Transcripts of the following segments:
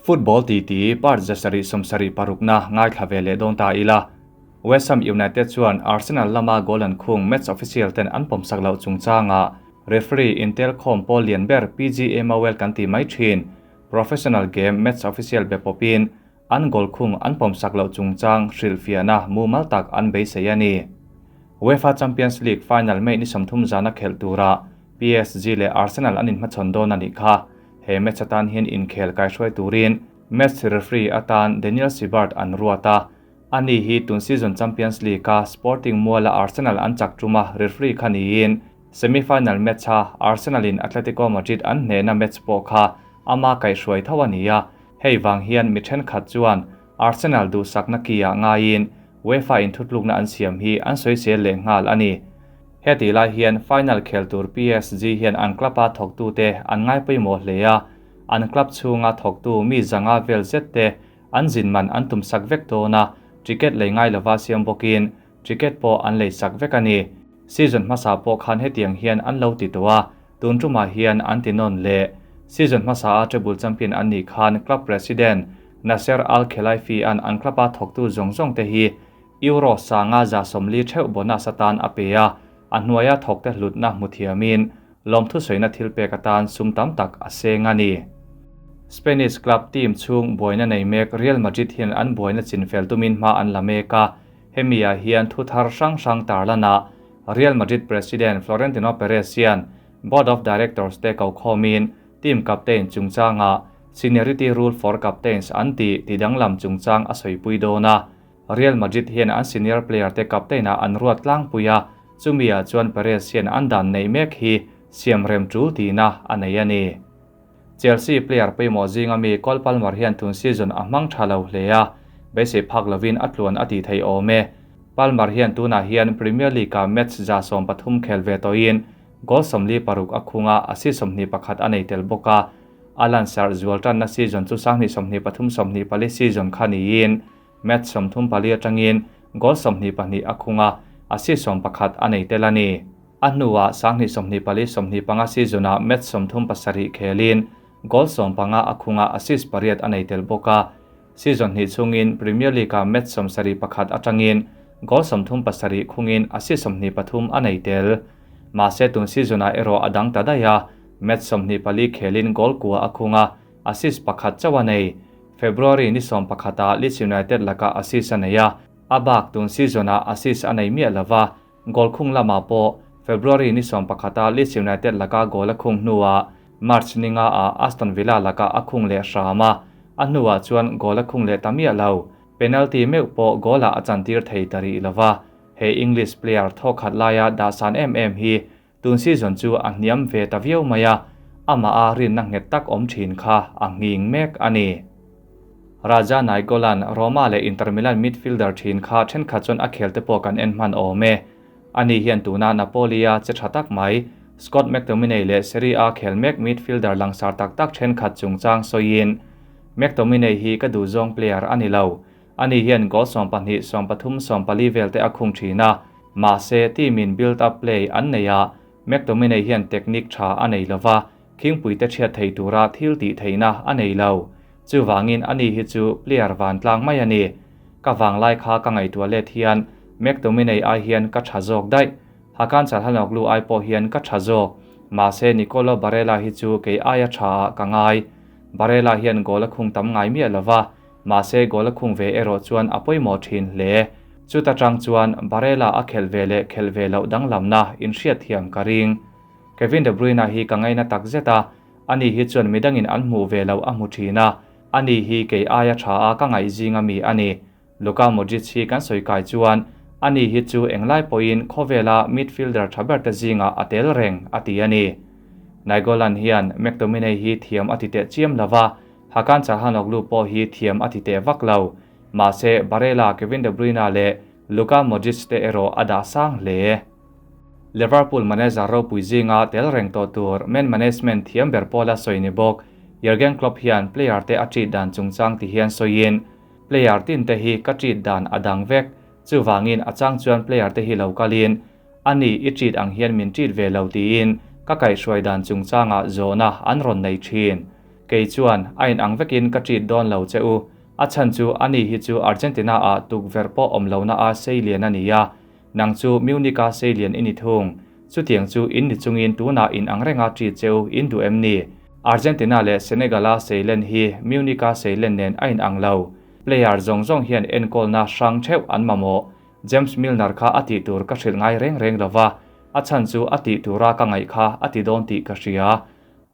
Football titi part 776 na ngaithla ve leh dawn ta ila. West Ham United chuan Arsenal lama goal an khung match official ten an pawmsak loh chungchanga referee intel khawm pawl lian ber PGA Mawel kan ti mai thin professional game match official be popin an goal khung an pawmsak loh chungchang hrilhfiahna mumal tak an beisei a ni. UEFA Champions League final May ni 30 zana khel tura PSG leh Arsenal an inhmachhawn dawn a nih kha. He match atan hian inkhel kaihruai turin match referee atan Daniel Siebert an ruat a. Ani hi tun season Champions League a Sporting Muala Arsenal an chak tuma referee kha niin semi-final match a Arsenal in Atletico Madrid an hnehna match pawh kha ama kaihruai tho a ni a. Hei wang hian mi thenkhat chuan Arsenal duhsakna kia ngaiin UEFA in thutlukna an siam hi an sawisel leh nghal a ni. Heti lai hian final khel tur PSG hian an club a thawktu te an ngai pawimawh hle a, an club chhunga thawktu mi zanga vel zet te an zin man an tum sak vek dawn a, ticket lei ngai lova siam bawkin ticket pawh an lei sak vek a ni. Season hmasa pawh khan hetiang hian an lo ti tawh a, tun tumah hian an ti nawn leh. Season hmasa a treble champion an nih khan club president Nasser Al Khelaifi an an club a thawktu zawng zawng te hi euro sanga za 40 theuh bonus atan a pe a, a hnuaia thawk te hlutna hmu thiamin lawmthu sawina thil pek atan sum tam tak a seng a ni. Spanish club team chung buaina nei mek Real Madrid hian an buaina chinfel tumin hma an la mek a, hemi ah hian thu thar hrang hrang tarlana Real Madrid president Florentino Perez hian Board of Directors te ko khawmin team captain chungchanga seniority rule for captains an ti tidanglam chungchang a sawi dawn a. Real Madrid hian an senior player te captain a an ruat tlangpuia chumia chuan Perez hian an dan nei mek hi siam rem tul tina a nei a ni. Chelsea player pawimawh zinga mi Cole Palmer hian tun season a hmang tha lo hle a, beisei phak lovin a tluan a ti thei awm e. Palmer hian tunah hian Premier League a match 13 khel ve tawhin goal 46 a khunga assist 21 a nei tel bawk a. Alan Sar zual tanna season chu 2023 24 season kha niin match 34 atangin goal 22 a khunga assist 11 a nei tel a ni. A hnuah 2024 25 season a match 37 khelin goal 15 a khunga assist 8 a nei tel bawk a. Season hnih chungin Premier League a match 71 atangin goal 37 khungin assist 23 a nei tel. Mahse tun season a erawh a dang ta daih a, match 24 khelin goal kua a khunga assist 1 chaw a nei. February ni 11 a Leeds United laka assist a nei a, a bak tun season a assist a nei miah lova, goal khung lama pawh February ni 11 a Leeds United laka goal a khung hnuah March ninga a Aston Villa laka a khung leh hram a, a hnuah chuan goal a khung leh ta miah lo. Penalty meuh pawh goal ah a chantir thei ta rih lova. He English player thawkhat laia dahsan em em hi tun season chu a hniam ve ta viau mai a, ama a rinna nghet tak awm thin kha a nghing mek a ni. Raja Nainggolan Roma leh Inter Milan midfielder thin kha thenkhat chuan a khel te pawh kan en hman awm e. Ani hian tuna Napoli a che tha tak mai Scott McTominay leh Serie A khel mek midfielder langsar tak tak thenkhat chungchang sawiin McTominay hi ka duh zawng player ani lo. Ani hian goal 12 13 14 vel te a khung thina, mahse team in build up play an nei a, McTominay hian technique tha a nei lova, khingpui te thiat thei tura thil ti theina a nei lo. Chuwangin ani hi chu player van tlang mai ani. Ka wang lai kha ka ngai toilet hian McTominay ai hian ka tha zawk daih. Hakan Calhanoglu ai pawh hian ka tha zawk. Mahse Nicolo Barella hi chu kei aia tha ah ka ngai. Barella hian goal a khung tam ngai miah lova, mahse goal a khung ve erawh chuan a pawimawh thin hle. Chuta tang chuan Barella a khel ve leh khel ve loh danglamna in hriat thiam ka ring. Kevin De Bruyne hi ka ngaina tak zet a, ani hi chuan midangin an hmuh ve lo a hmu thin a, ani hi kei aia tha a ka ngaih zinga mi ani. Luka Modric hi kan sawi kai chuan ani hi chu englai pawhin khawvela midfielder tha ber te zinga a tel reng a ti ani. Nainggolan hian McTominay hi thiam a ti teh chiam lova, Hakan Calhanoglu pawh hi thiam a ti teh vak lo. Mahse Barella, Kevin De Bruyne leh Luka Modric te erawh a dah sang hle. Liverpool manager ropui zinga tel reng tawh tur man management thiam ber pawla sawi ni bawk Jurgen Klopp hian player te a treat dan chungchang ti hian sawiin player tin te hi ka treat dan a dang vek, chuwangin a chang chuan player te hi lo kalin ani i treat ang hian min treat ve lo tiin ka kaihhruai dan chungchanga zawhna an rawn nei thin. Kei chuan a in ang vekin ka treat dawn lo che u. A chhan chu ani hi chu Argentina ah tukverh pawh awm lohna a seilian a ni a, nang chu Munich a seilian i ni thung. Chutiang chu in ni chungin tunah in ang renga treat che u in duh em ni? Argentina leh Senegal a seilen hi Munich a seilen nen a in ang lo. Player zawng zawng hian enkawlna hrang theuh an mamawh. James Milner kha a tih tur ka hrilh ngai reng reng lova, a chhan chu a tih tura ka ngaih kha a ti dawn tih ka hria.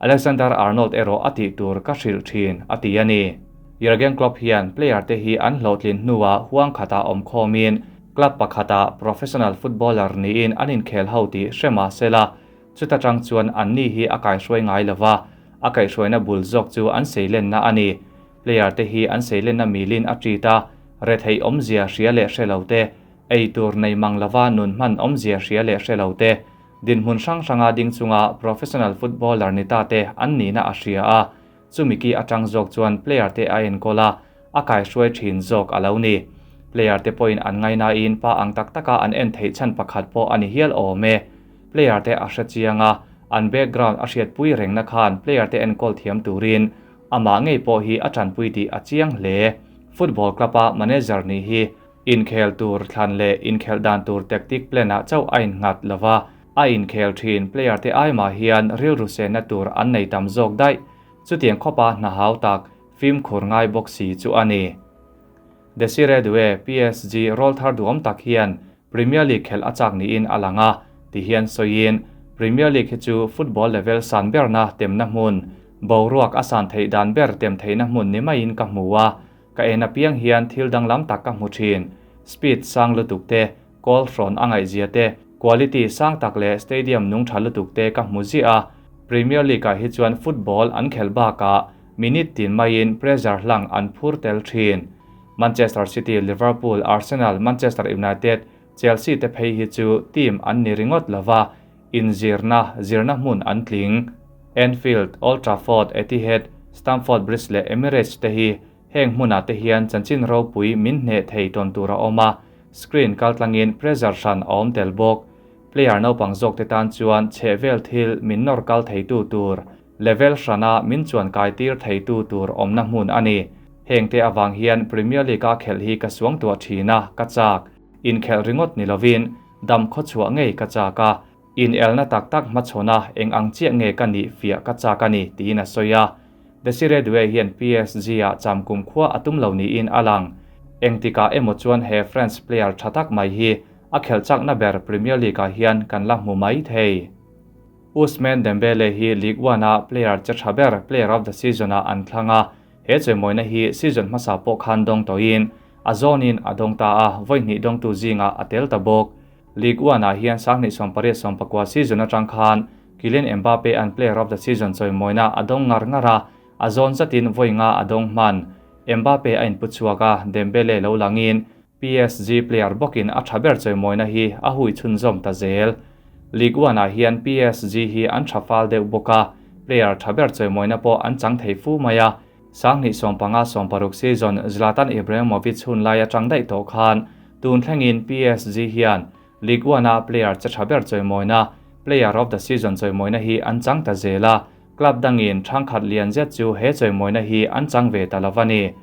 Alexander Arnold erawh a tih tur ka hrilh thin, a ti a ni. Jurgen Klopp hian player te hi an hlawhtlin hnuah huang khatah awm khawmin club pakhatah professional footballer niin an inkhel ho tih hre mah se la, chuta tang chuan anni hi a kaihruai ngai lova, a kaihhruaina bul zawk chu an seilenna a ni. Player te hi an seilenna milin a treat a, retheih awmzia hria leh hre lo te, ei tur nei mang lova nun hman awmzia hria leh hre lo te, dinhmun hrang hranga ding chunga professional footballer ni ta te an nihna a hria a, chumi ki atang zawk chuan player te a enkawl a, a kaihruai thin zawk a lo ni. Player te pawhin an ngainain pa ang tak taka an en theih chhan pakhat pawh a ni hial awm e. Player te a hre chiang a, an background a hriatpui rengna khan player te enkawl thiam turin Amah ngei pawh hi a tanpui tih a chiang hle. Football club-a manager nih hi inkhel tur thlan leh inkhelh dan tur tactic plan-ah chauh a innghat lo va, a inkhel thin player te aimah hian rilru senna tur an nei tam zawk daih. Chutiang khawpa hna hau tak fimkhur ngai bawk si chu a ni. Desire Doue, PSG rawl thar duhawm tak hian Premier League khelh a chak niin a lang a, ti hian sawiin, Premier League hi chu football level san berna temna hmun, boruak a san theih dan ber tem theihna hmun ni maiin ka hmu a, ka en apiang hian thil danglam tak ka hmu thin. Speed sang lutuk te, goal hrawn a ngaihzia te, quality sang tak leh stadium nung tha lutuk te ka hmu ziah a, Premier League-ah hi chuan football an khelh bakah minute tin maiin pressure hlang an phur tel thin. Manchester City, Liverpool, Arsenal, Manchester United, Chelsea te phei hi chu team an ni ringawt lova, inzirna, zirna hmun an tling. Anfield, Old Trafford, Etihad, Stamford Bridge leh Emirates te hi heng hmunah te hian chanchin ropui min hneh thei tawn tur a awm a, screen kaltlangin pressure hran a awm tel bawk. Player naupang zawk te tan chuan chhehvel thil min nawr kal theitu tur Level hrana min chuan kaitir theitu tur awmna hmun a ni. Hengte avang hian Premier League-a khelh hi ka suangtuah thin a, ka chak. Inkhelh ringawt ni lovin dam khawchhuah ngei ka chak a, inelna tak tak hmachhawn a eng ang chiah nge ka nih fiah ka chak a ni, tiin a sawi a. Desire Doue hian PSG-ah cham kumkhua a tum lo niin a lang. Engtikah emaw chuan he French player tha tak mai hi a khelh chakna ber Premier League-ah hian kan la hmu mai thei. Ousmane Dembele hi Ligue 1-a player che tha ber Player of the Season-ah an thlang a, he chawimawina hi season hmasa pawh khan dawng tawhin a zawnin a dawng ta a, vawi hnih dawngtu zingah a tel ta bawk. Ligue 1-ah hian 2018-19 season atang khan Kylian Mbappe an Player of the Season chawimawina a dawng ngar ngar a, a zawn zatin vawi nga a dawng hman. Mbappe a inpu chhuak a, Dembele lo langin PSG player bawkin a tha ber chawimawina hi a hui chhunzawm ta zel. Ligue 1 ah hian PSG hi an tha fal deuh bawk a, player tha ber chawimawina pawh an chang thei fu mai a. 2015-16 season Zlatan Ibrahimovic hun lai atang daih tawh khan tun thlengin PSG hian Ligue 1 a player che tha ber chawimawina, Player of the Season chawimawina hi an chang ta zel a, club dangin thangkhat lian zet chu he chawimawina hi an chang ve ta lo a ni.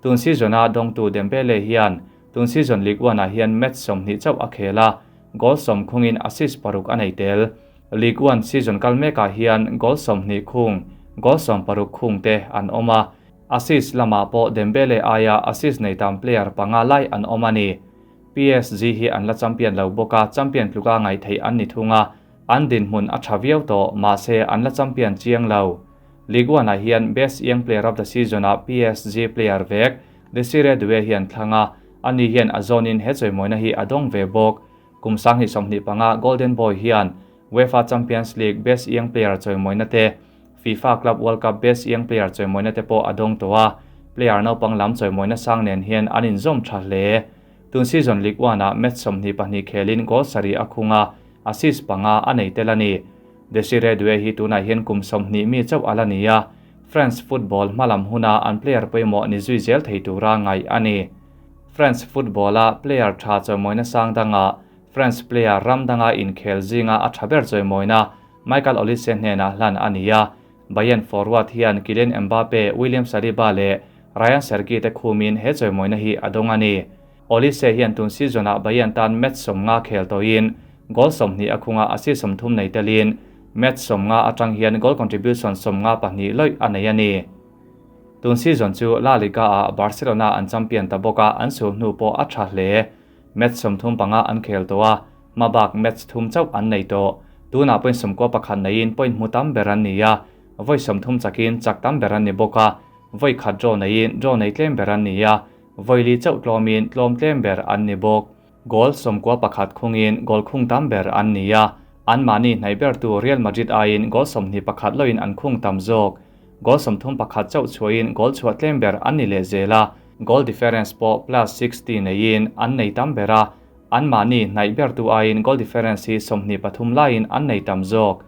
Tun season-a dawngtu Dembele hian tun season Ligue 1-ah hian match 20 chauh a khel a, goal 10 khungin assist paruk a nei tel. Ligue 1 season kal mekah hian goal 20 khung, goal 16 khung te an awm a, assist lamah pawh Dembele aia assist nei tam player panga lai an awm a ni. PSG hi an la champion lo bawk a, champion tluka ngaih theih an ni thung a, an dinhmun a tha viau tawh, mahse an la champion chiang lo. Ligue 1-ah hian Best Young Player of the Season-ah PSG player vek Desire Doue hian thlang a, ani hian a zawnin he chawimawina hi a dawng ve bawk. Kum 2025 Golden Boy hian UEFA Champions League Best Young Player chawimawina te, FIFA Club World Cup Best Young Player chawimawina te pawh a dawng tawh a, player naupang lam chawimawina sang nen hian an inzawm tha hle. Tun season Ligue 1-ah match 22 khelin goal sarih a khung a, assist panga a nei tel a ni. Desire Doue hi tunah hian kum 20 mi chauh a la ni a, France football hmalam huna an player pawimawh ni zui zel thei tura ngaih a ni. France football-a player tha chawimawina sang danga France player ram danga inkhel zinga a tha ber chawimawina Michael Olise hnenah hlan a ni a, Bayern forward hian Kylian Mbappe, William Saliba leh Rayan Cherki te khumin he chawimawina hi a dawng a ni. Olise hian tun season-ah Bayern tan match 50 khel tawhin goal 20 a khunga assist 30 nei telin match 50 atang hian goal contribution 52 lawih a nei a ni. Tun season chu La Liga ah Barcelona an champion ta bawk a, an sul hnu pawh a tha hle. Match 35 an khel tawh a, hmabak match 3 chauh an nei tawh. Tunah point 91 neiin point hmu tam ber an ni a, vawi 30 chakin chak tam ber an ni bawk a, vawi khat draw neiin draw nei tlem ber an ni a, vawi li chauh tlawmin tlawm tlem ber an ni bawk. Goal 91 khungin goal khung tam ber an ni a, an mahni hnaih ber tu Real Madrid aiin goal 21 loin an khung tam zawk. Goal 31 chauh chhuahin goal chhuah tlem ber an ni leh zel a, goal difference pawh plus 60 neiin an nei tam ber a, an mahni hnaih ber tu aiin goal difference hi 23 laiin an nei tam zawk.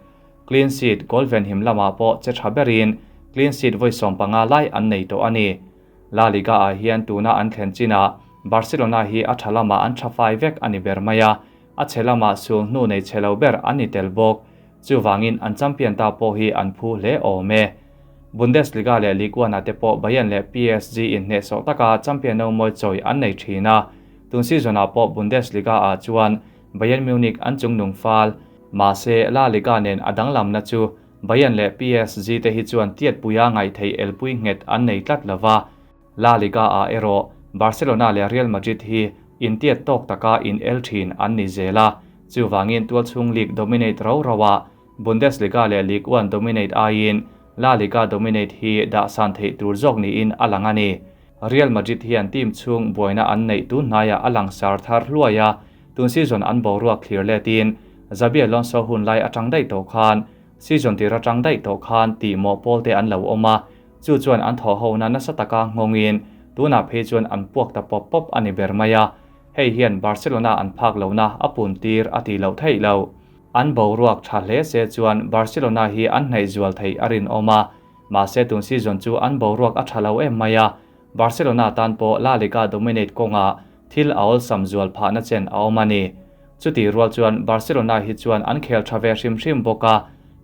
Clean sheet goal venhim lamah pawh che tha berin clean sheet vawi 15 lai an nei tawh a ni. La Liga ah hian tuna an thlen chinah Barcelona hi a tha lamah an tha fai vek a ni ber mai a, a chhe lamah sul hnu nei chhe lo ber an ni tel bawk. Chuwangin an champion ta pawh hi an phu hle awm e. Bundesliga leh Ligue 1 ah te pawh Bayern leh PSG in hneh sawh taka champion no mawi chawi an nei thin a. Tun season ah pawh Bundesliga ah chuan Bayern Munich an chung nung fal. Mahse La Liga nen a danglamna chu Bayern leh PSG te hi chuan tiat puia ngaih theih elpui nghet an nei tlat lova. La Liga ah erawh Barcelona leh Real Madrid hi in tiat tawk taka in el thin an ni zel a. Chuwangin tualchhung league dominate ro ro a, Bundesliga leh Ligue 1 dominate aiin La Liga dominate hi dah san theih tur zawk niin a lang a ni. Real Madrid hian team chhung buaina an neih tun hnaiah a lang sar thar hluai a, tun season an boruak thlir letin Xabi Alonso hun lai atang daih tawh khan season tir atang daih tawh khan tih mawh pawl te an lo awm a, chu chuan an thaw ho na nasa taka nghawngin tunah phei chuan an puak ta pawp pawp a ni ber mai a. Hei hian Barcelona an phak lo na a pun tir a ti lo theih lo. An boruak tha hle se chuan Barcelona hi an hnaih zual theih a rin awm a, mahse tun season chu an boruak a tha lo em mai a. Barcelona tan pawh La Liga dominate kawnga thil a awlsam zual phah na chen a awm a ni. Chuti rual chuan Barcelona hi chuan an khel tha ve hrim hrim bawk a,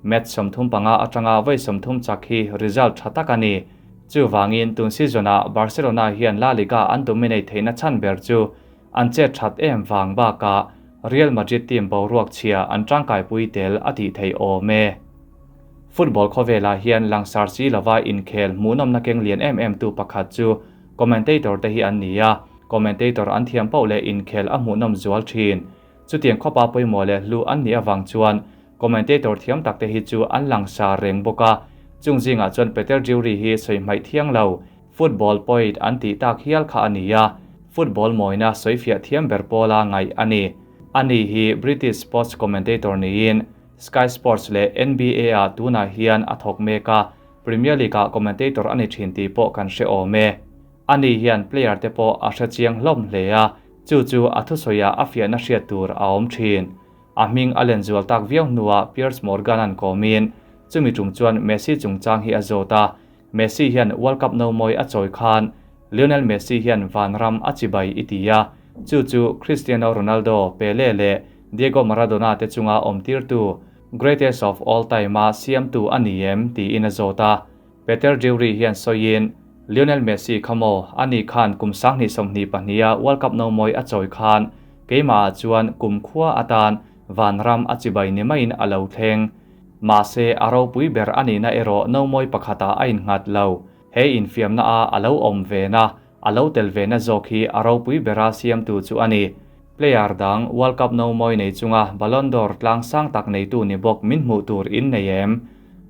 match 35 atanga vawi 30 chak hi result tha tak a ni. Chuwangin tun season ah Barcelona hian La Liga an dominate theihna chan ber chu an chet that em wang baka Real Madrid team boruak chhia an tangkai pui tel a ti thei awm e. Football khawvelah hian langsar si lova inkhel hmuhnawm na keng lian em em tu pakhat chu commentator te hi an ni a, commentator an thiam pauh leh inkhel a hmuhnawm zual thin. Chutiang khawpa pawimawh leh hlu an ni awang chuan commentator thiam tak te hi chu an langsar reng bawk a. Chung zingah chuan Peter Drury hi sawi hmaih thiang lo, football poet an tih tak hial kha a ni a, football mawina sawi fiah thiam ber pawla ngaih a ni. Ani hi British sports commentator niin Sky Sports leh NBA ah tunah hian a thawk mek a, Premier League ah commentator a ni thin tih pawh kan hre awm e. Ani hian player te pawh a hre chiang hlawm hle a, chu chu a thusawiah a fiahna hriat tur a awm thin. A hming a len zual tak viau hnuah Piers Morgan an kawmin, chumi tum chuan Messi chungchang hi a zawt a. Messi hian World Cup no mawi a chawi khan Lionel Messi hian van ram a chibai i ti a, chu chu Cristiano Ronaldo, Pele leh Diego Maradona te chunga awm tir tu greatest of all time a siam tu a ni em tiin a zawt a. Peter Drury hian sawiin Lionel Messi khamo ani khan kum 2022 a World Cup no mawi a chawi khan keimah ah chuan kum khua atan van ram a chibai ni maiin a lo thleng. Mahse a ropui ber ani na erawh no mawi pakhata a innghat lo. He infiamna a a lo awm ve na, a lo tel ve na zawk hi a ropui bera siam tu chu ani. Player dang World Cup no mawi nei chunga Ballon d'Or tlang sang tak nei tu ni bawk min hmuh tur in nei em.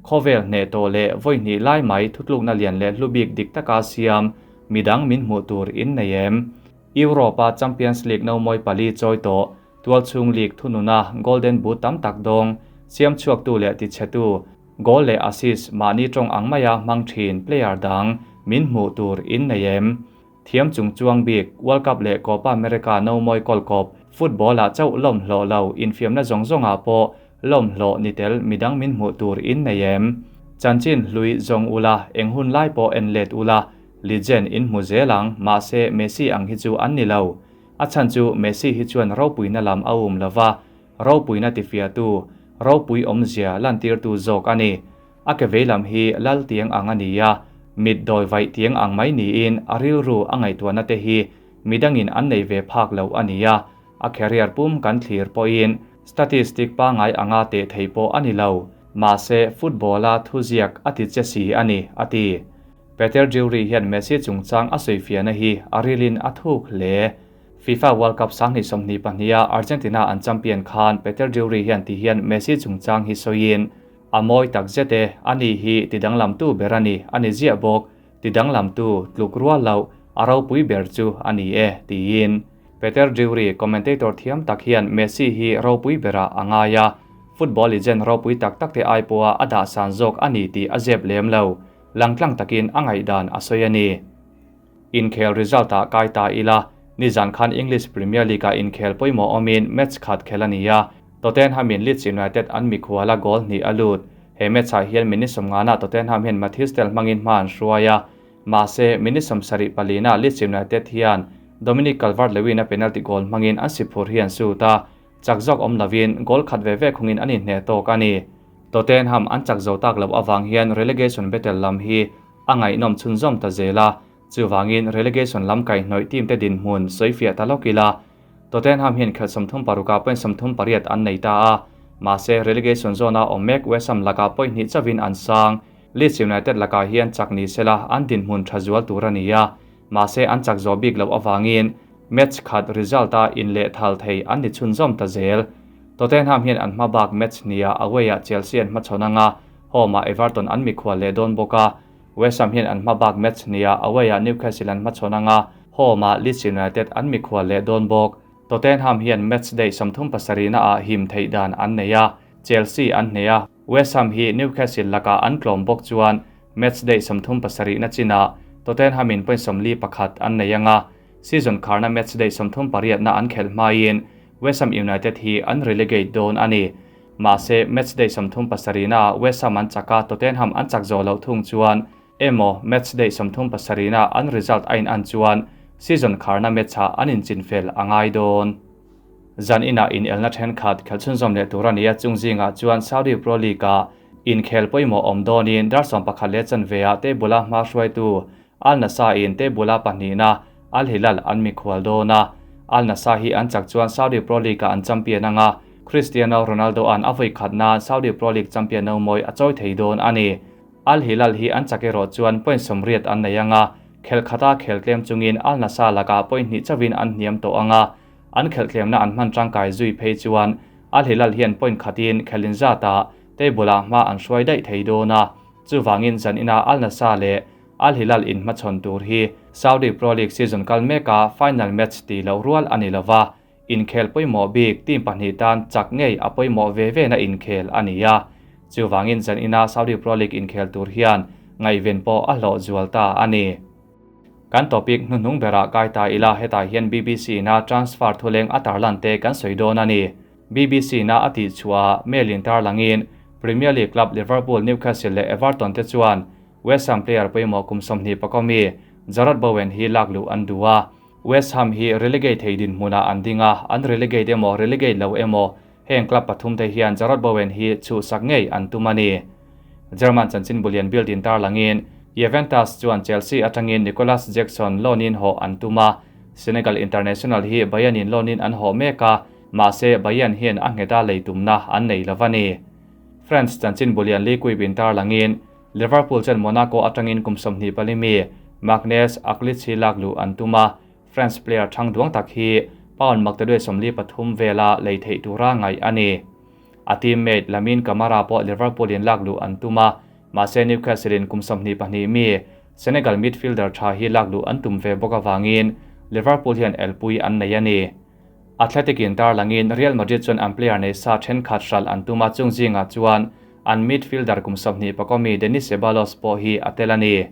Khawvel hne tawh leh vawi hnih lai mai thutlukna lian leh hlubik dik taka siam midang min hmuh tur in nei em. Europa Champions League no mawi pali chawi tawh, tualchhung league thununa Golden Boot tam tak dawng, siam chhuak tu leh ti chhe tu, goal leh assist mahni tawng ang maia hmang thin player dang min hmuh tur in nei em. Thiam chung chuang bik World Cup leh Copa America no mawi kawlkawp, football ah chauh lawm hlawh lo infiamna zawng zawng ah pawh lawm hlawh ni tel midang min hmuh tur in nei em. Chanchin hlui zawng ula eng hun lai pawh en let ula, legend in hmu zel ang, mahse Messi ang hi chu an ni lo. A chan chu Messi hi chuan ropuina lam a um lova, ropuina ti fia tu, ropui awm zia lan tir tu zawk a ni. A ke veilam hi lal tiang ang a ni a, mit dawi vaih tiang ang mai niin a rilru a ngaihtuahna te hi midangin an nei ve phak lo a ni a, a career pum kan thlir pawhin statistic pangai anga teh thei pawh a ni lo. Mahse, football-a thuziak a ti che si a ni, a ti. Peter Drury hian Messi chungchang a sawifiahna hi a rilin a thuk hle. FIFA World Cup 2022-a Argentina an champion khan Peter Drury hian ti hian Messi chungchang hi sawiin, A mawi tak zet e, ani hi ti danglamtu ber a ni, a ni ziah bawk, ti danglamtu tluk rual loh a ropui ber chu a ni e, tiin. Peter Drury, commentator thiam tak hian Messi hi ropui berah a ngai a, football legend ropui tak tak te ai pawha a dah san zawk a ni tih a zep lem lo, langtlang takin a ngaihdan a sawi a ni. Inkhel result ah kai ta ila, nizan khan English Premier League ah inkhel pawimawh awmin match khat khel a ni a, Tottenham in Leeds United an mikhuala goal hnih a lut. He match ah hian minute sawmngana Tottenham hian Mathys Tel hmangin hma an hruai a, mahse minute 74 ah Leeds United hian Dominic Calvert-Lewin a penalty goal hmangin an si phur hi an sut a, chak zawk awm lovin goal khat ve ve khungin an inhneh tawk a ni. Tottenham an chak zo tak loh avang hian relegation battle lam hi a ngaihnawm chhunzawm ta zel a, chuvangin relegation lam kaihhnawih team te dinhmun sawifiah ta lawk ila, Tottenham hian khelh 36 ah point 38 an nei ta a, mahse relegation zone a awm mek West Ham lakah point hnih chauhin an sang. Leeds United lakah hian chak ni sela an dinhmun tha zual tur a ni a, mahse an chak zawh bik loh avangin match khat result a inlehthal thei an ni chhunzawm ta zel. Tottenham hian an hma bak match hniah away ah Chelsea an hmachhawn anga, home ah Everton an mikhual leh dawn bawk a. West Ham hian an hma bak match hniah away ah Newcastle an hmachhawn anga, home ah Leeds United an mikhual leh dawn bawk. Tottenham hian match day 37 na ah him theih dan an nei a, Chelsea an hneh a, West Ham hi Newcastle lakah an tlawm bawk chuan match day 37 na chinah Tottenham in point 41 an nei anga, season kharna match day 38 na an khelh hmaiin West Ham United hi an relegate dawn a ni. Mahse, match day 37 na West Ham an chak a, Tottenham an chak zawh loh thung chuan emaw match day 37 na an result a in an chuan season kharna match ah an inchinfel a ngai dawn. Zan inah inelna thenkhat khelh chhunzawm leh tur a ni a, chung zingah chuan Saudi Pro League ah inkhel pawimawh awm dawnin dar 11:15 ah table-a hma hruaitu Al Nassr in table-a pahnihna Al Hilal an mikhual dawn a, Al Nassr hi an chak chuan Saudi Pro League ah an champion anga, Cristiano Ronaldo an a vawi khat nan Saudi Pro League champion no mawi a chawi thei dawn a ni. Al Hilal hi an chak erawh chuan point 80 an nei anga, khel khata khel tlem chungin Al Nassr lakah point hnih chauhin an hniam tawh anga, an khelh tlemna an hman tangkai zui phei chuan Al Hilal hian point khatin khelin zatah table ah hma an hruai daih thei dawn a, chuvangin zan inah Al Nassr leh Al Hilal in hmachhawn tur hi Saudi Pro League season kal meka final match ti loh rual a ni lova, inkhel pawimawh bik team pahnih tan chak ngei a pawimawh ve ve na inkhel a ni a, chuvangin zan ina Saudi Pro League inkhel tur hian ngaihven pawh a hlawh zual ta a ni. Kan topic hnuhnung berah kai ta ila, hetah hian BBC na transfer thuleng a tarlan te kan sawi dawn a ni. BBC na a tih chhuah mail in tarlangin Premier League club Liverpool, Newcastle leh Everton te chuan West Ham player pawimawh kum 20 pakomi Jarrod Bowen hi lak luh an duh a. West Ham hi relegate thei dinhmunah an ding a, an relegate emaw relegate lo emaw heng club pathum te hian Jarrod Bowen hi chhuhsak ngei an tum a ni. German chanchin bulian Bild in tarlangin Juventus chuan Chelsea atangin Nicolas Jackson loan in hawh an tum a, Senegal international hi Bayern in loan in an hawh mek a, mahse Bayern hian a ngheta lei tumna an nei lo a ni. France chanchin bulian L'Equipe in tarlangin Liverpool chuan Monaco atangin kum 24 mi Maghnes Akliouche lak luh an tum a, France player thang duang tak hi pound maktaduai 53 vela lei theih tura ngaih a ni. A teammate Lamine Camara pawh Liverpool in lak luh an tum a, mahse Newcastle in kum 22 mi Senegal midfielder tha hi lak luh an tum ve bawk awangin Liverpool hian elpui an nei a ni. Athletic in tarlangin Real Madrid chuan an player nei sa thenkhat hral an tum a, chung zingah chuan an midfielder kum 20 mi Denis Ceballos pawh hi a tel a ni.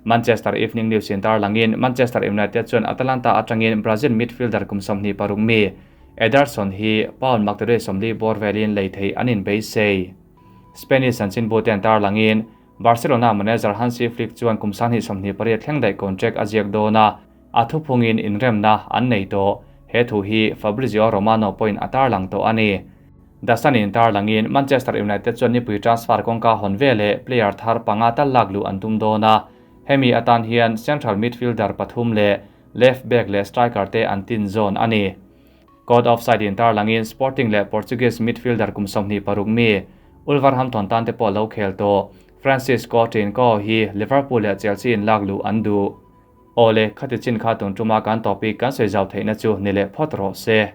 Manchester Evening News in tarlangin Manchester United chuan Atalanta atangin Brazil midfielder kum 26 mi Ederson hi pound maktaduai 40 bawr velin lei thei an inbeisei. Spanish chanchin bu ten tarlangin Barcelona manager Hansi Flick chuan kum 2028 thleng daih contract a ziak dawn a, a thuphungin inremna an nei tawh. He thu hi Fabrizio Romano point a tarlang tawh a ni. The Sun in tarlangin Manchester United chuan nipui transfer kawngka hawn veleh player thar panga tal lak luh an tum dawn a, hemi atan hian central midfielder pathum leh left back leh striker te an tin zawn a ni. Caught Offside in tarlangin Sporting leh Portuguese midfielder kum 26 mi Wolverhampton tan te pawh lo khel tawh Francisco Trincao hi Liverpool leh Chelsea in lak luh an duh. Awle, khati chin kha tun tuma kan topic kan sawi zau theihna chu ni leh phawt rawh se.